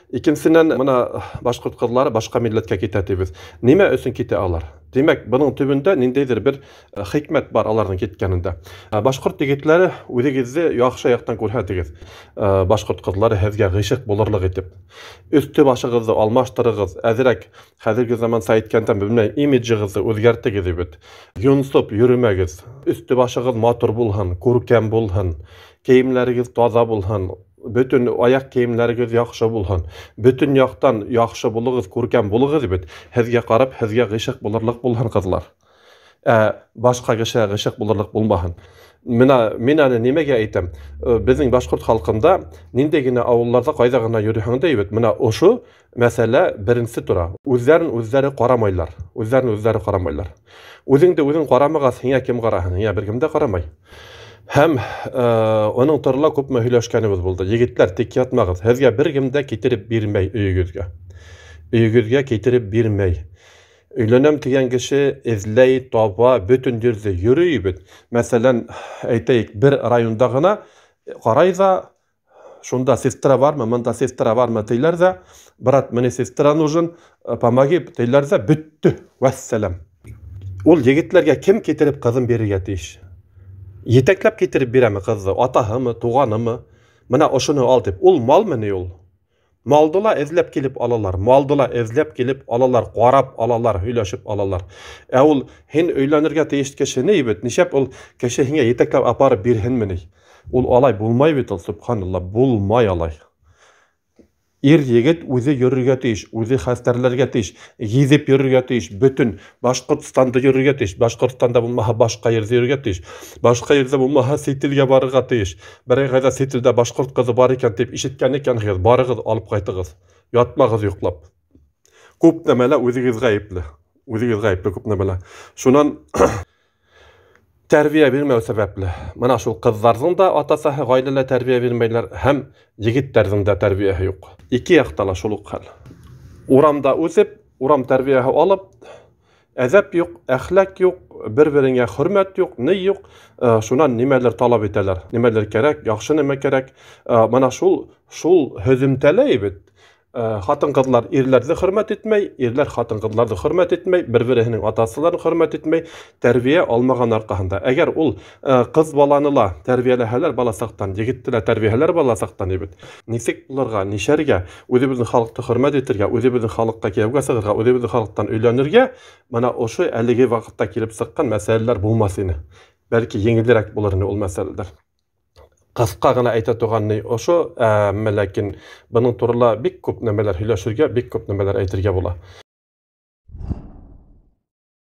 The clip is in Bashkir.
Икенсенән, мына башҡорт ҡыҙлары башҡа милләткә китә тибеҙ. Нимә өсөн китә алар? Тимәк, бының төбөндә ниндәйҙер бер хикмәт бар аларҙың киткәнендә. Башҡорт егетләре, үҙегеҙҙе яҡшы яҡтан күрһәтегеҙ. Башҡорт ҡыҙлары һеҙгә ғишыҡ булырлыҡ итеп. Өҫтө башығыҙҙы алмаштырығыҙ, әҙерәк хәҙерге заманса әйткәндә, белмәйем, имиджығыҙҙы үҙгәртегеҙ бит. Йонсоп йөрөмәгеҙ. Өҫтө башығыҙ матур булһын, күркәм булһын, кейемдәрегеҙ таҙа булһын, бөтөн аяҡ кейемдәрегеҙ яҡшы булһын. Бөтөн яҡтан яҡшы булығыҙ, күркәм булығыҙ бит. Һеҙгә ҡарап, һеҙгә ғишыҡ булырлыҡ булһын ҡыҙлар. Башҡа кешегә ғишыҡ булырлыҡ булмаһын. Мына мин әле нимәгә әйтәм? Беҙҙең башҡорт халҡында ниндәй генә ауылларҙа ҡайҙа ғына йөрөһәң дә бит, мына ошо мәсьәлә беренсе тора. Үҙҙәрен үҙҙәре ҡарамайлар. Үҙҙәрен үҙҙәре ҡарамайлар. Үҙеңде үҙең ҡарамағас, һиңә кем ҡараһын? Һиңә бер кем дә ҡарамай. Һәм уның турала күпме һөйләшкәнебеҙ булды. Егетләр, тик ятмағыҙ. Һеҙгә бер кем дә китереп бирмәй өйөгөҙгә. Өйөгөҙгә китереп бирмәй. Өйләнәм тигән кеше эҙләй, таба, бөтөн ерҙә йөрөй бит. Мәҫәлән, әйтәйек, бер районда ғына ҡарай ҙа, шунда сестра бармы, мында сестра бармы тиләр ҙә, брат, мне сестра нужен, помоги тиләр ҙә, бөттө, вәссәләм. Ул егетләргә кем китереп ҡыҙын бирергә тейеш? Етәкләп китереп бирәме ҡыҙҙы, атаһымы, туғанымы? Мына ошоно ал тип. Ул малмы ни ул? Малды ла эҙләп килеп алалар, малды ла эҙләп килеп алалар, ҡарап алалар, һөйләшеп алалар. Ә ул һин өйләнергә тейеш кеше ни бит? Нишләп ул кеше һиңә етәкләп апарып бирһенме ни? Ул алай булмай бит ул, субханалла, булмай алай. Ир егет үҙе йөрөргә тейеш, үҙе хәстәрләргә тейеш, гиҙеп йөрөргә тейеш, бөтөн Башҡортостанда йөрөргә тейеш, Башҡортостанда булмаһа башҡа ерҙә йөрөргә тейеш, башҡа ерҙә булмаһа сит илгә барырға тейеш. Берәй ҡайҙа сит илдә башҡорт ҡыҙы бар икән тип ишеткән икәнһегеҙ, барығыҙ, алып ҡайтығыҙ. Ятмағыҙ йоҡлап. Күп нәмәлә үҙегеҙ ғәйепле. Үҙегеҙ ғәйепле күп нәмәлә. Шунан тәрбиә бирмәү сәбәпле. Мына шул ҡыҙҙарҙың да ата-әсәһе ғаиләлә тәрбиә бирмәйләр һәм егеттәрҙең дә тәрбиәһе юҡ. Ике яҡта ла шул уҡ хәл. Урамда үҫеп, урам тәрбиәһе алып, әҙәп юҡ, әхлаҡ юҡ, бер-береңә хөрмәт юҡ, ни юҡ, шунан нимәлер талап итәләр, нимәлер кәрәк, яҡшы нәмә кәрәк. Мына шул һөҙөмтәлә бит. Хатын-ҡыҙлар ирләрҙе хөрмәт итмәй, ирләр хатын-ҡыҙларҙы хөрмәт итмәй, бер-береһенең атасыларын хөрмәт итмәй, тәрбиә алмаған арҡаһында. Әгәр ул ҡыҙ баланы ла тәрбиәләһәләр бала саҡтан, егетте лә тәрбиәләһәләр бала саҡтан бит. Нисек булырға, нишәргә, үҙебеҙҙең халыҡты хөрмәт итергә, үҙебеҙҙең халыҡҡа кейәүгә сығырға, үҙебеҙҙең халыҡтан өйләнергә, мына ошо әлеге ваҡытта килеп сыҡҡан мәсьәләләр булмаҫ ине. Бәлки еңелерәк булыр ине ул мәсьәләләр. Ҡыҫҡа ғына әйтә торған ни ошо, әммә ләкин бының турала бик күп нәмәләр һөйләшергә, бик күп нәмәләр әйтергә була.